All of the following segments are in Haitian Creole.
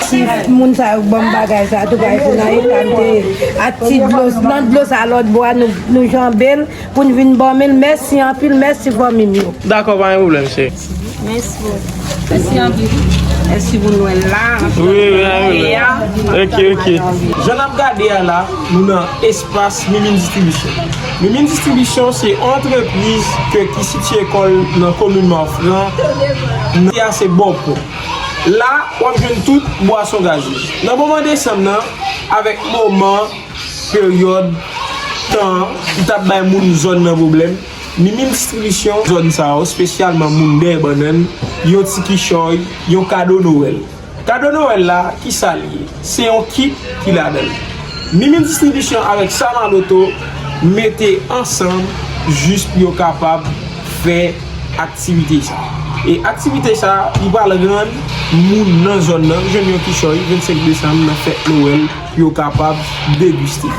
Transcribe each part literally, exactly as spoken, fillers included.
Si moun sa yo ban m bagay sa, tou bagay se nan eta m te ye. Ak ti dlo, nan dlo sa lòt bò a, nou, nou janbe l pou n vin ban men l. Mèsi anpil, mèsi fanmi m yo. Dakò, pa gen pwoblèm, cheri. Mèsi. Mèsi anpil. Mèsi pou nou la. Wi, wi, wi. Ok, ok. Jan n ap gade a la, nou nan espas Mimine Distribution. Mimine Distribution se yon antrepriz ke ki sitiye kò l nan komin Mafran, nan kati a se Bòpò. La, w ap jwenn tout bwason gaze. Nan moman desanm nan, avèk moman, peryòd, tan, li t ap bay moun zòn nan pwoblèm, Mimine Distribution, zòn sa yo, espesyalman moun dèyè bannann, yon ti kichòy, yon kado Nwèl. Kado Nwèl la, ki sa l ye? Se yon kit ki ladan l. Mimine Distribution avèk Sama Loto mete ansanm jis pou yo kapab fè aktivite sa. E aktivite sa, li pral rann moun nan zòn nan jwenn yon kichòy vennsenk desanm nan fèt Nwèl pou yo kapab degiste.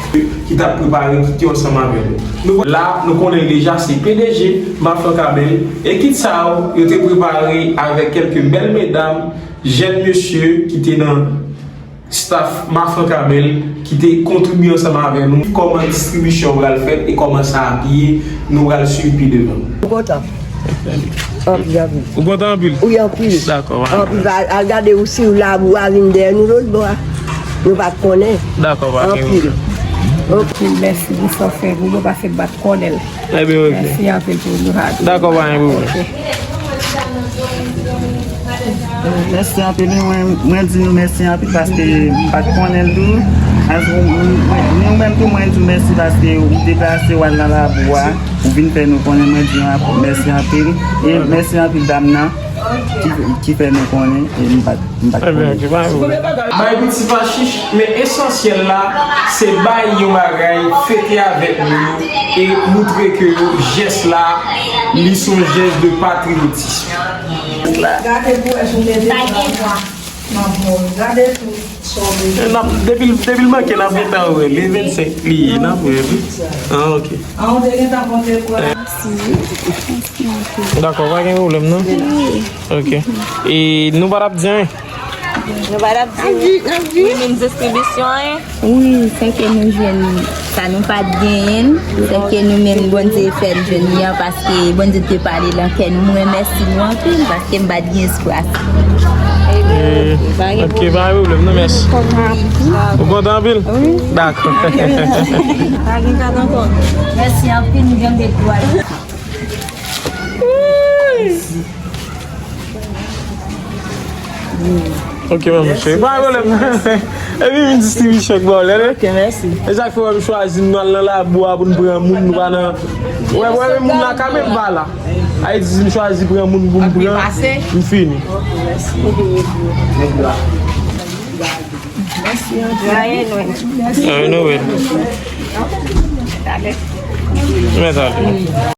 Ki t ap prepare kit yo ansanm avè nou. Nou la, nou konnen l deja, se P D G Mafran Kabèl. E kit sa yo, yo te prepare avèk kèlke bèl medam, jèn mesye ki te nan staff Mafran Kabèl ki te kontribye ansanm avè nou. Kòman distribisyon pral fèt e kòman sa ap ye, nou pral swiv pi devan. Ou kontan? Anpil, anpil. Ou kontan anpil? Wi, anpil. Dakò, anpil. Al, al gade ou si labou a vin dèyè nou lòt bò a. Nou pa t konnen. Dakò, pa gen pwoblèm. Anpil. Mèsi pou sa w fè pou nou, paske m pa t konnen l. Ebyen, ok. Mèsi anpil pou nou. Dakò, pa gen pwoblèm. Ok. Mèsi anpil, wi, mwen, mwen di nou mèsi anpil paske m pa t konnen l tou. As-, mwen, mwen, nou menm tou, mwen di w mèsi paske ou deplase w al nan labou a, ou vin fè nou konnen, mwen di nou mèsi anpil. E mèsi anpil dam nan ki, ki fè nou konnen, e m pa t, m pa t konnen. Ebyen, ok, pa gen pwoblèm. Bay piti pa chich, men esansyèl la, se bay yon bagay, fete avèk nou yo, e moutre ke jès la, li se yon jès de patriyotism. Gade pou wè si w mete. Gade tou sa w mete. N ap, depi l, depi l manke, n ap gentan wè. Le vennsenk li ye, n ap wè, wi. Ah, ok. Ah, ou te gentan konte pou wè. Dakò, pa gen pwoblèm, non? Ok. E nou pa t ap di anyen? Nou pa t ap di anyen. Wi, menm distribisyon, hein? Wi, fè ke nou jwenn sa nou pa t genyen, fè ke nou menm Bondye fè n jwenn li an, paske Bondye te pale lan kè nou. Mwen remèsye nou anpil, paske m pa t gen espwa sa. Eh, ok, pa gen pwoblèm, non, mèsi. Ou kontan anpil? Wi. Dakò. Pa gen kad ankò. Mèsi anpil, nou gen de gwa. Ok, manman, cheri. Pa gen pwoblèm. Epi vin distribisyon k ba w lè, lè. Ok, mèsi. E sa k fè w wè m chwazi n al nan labou a pou n pran moun, nou pa nan. Wè, wè, men moun la kanmenm pa la. Ayiti, si m chwazi pran moun pou m pran, m fini. Mèsi. Joyeux Noël. Joyeux Noël. Mèt ale.